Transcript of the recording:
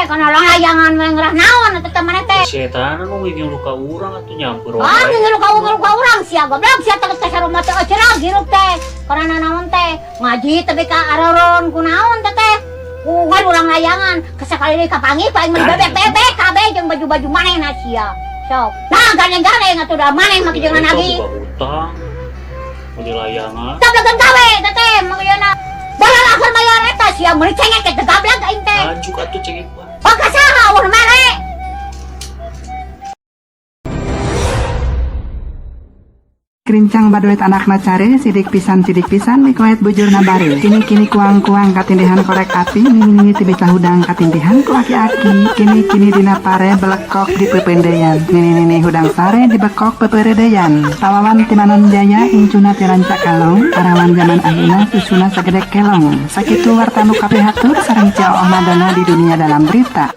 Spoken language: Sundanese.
Kana layangan we ngerah naon atuh teh maneh teh. Si eta nu ngilu ka urang atuh nyampur Ah, wae. Ngilu ka ngilu ka urang sia, goblok sia teh, geus sarumah teh cerah hirup teh. Karena naon teh? Ngaji tapi ka aroron kunaon teh teh. Kan urang layangan, kesakali deui kapanggih ku aing mah bebek-bebek kabeh jeung baju-baju manehna sia. Sok. Nah, gandeng-gandeng atuh da maneh mah jeung Eta nagih. boga hutang. Meuli layangan. Tablagan gawe teh teh mah. Baral akhir bayar eta sia meuli cengek teh gablag aing teh. Ajuk atuh cengek mah. Oh, ka saha euweuh mere? Kerincang baduet anakna care, sidik pisan, mikoet bujurna bare. Kini kini kuang kuang katindihan korek api, nini nini tibika hudang katindihan ku aki-aki. Kini kini dina pare belekok di pependeyan, nini nini hudang sare dibekok peperedeyan. Tawawan timanon jaya incuna tirancak kalong, parawan zaman ayeuna susuna sagede kelong. Sakitu warta nu kapihatur sareng Cia Madonna di dunia dalam berita.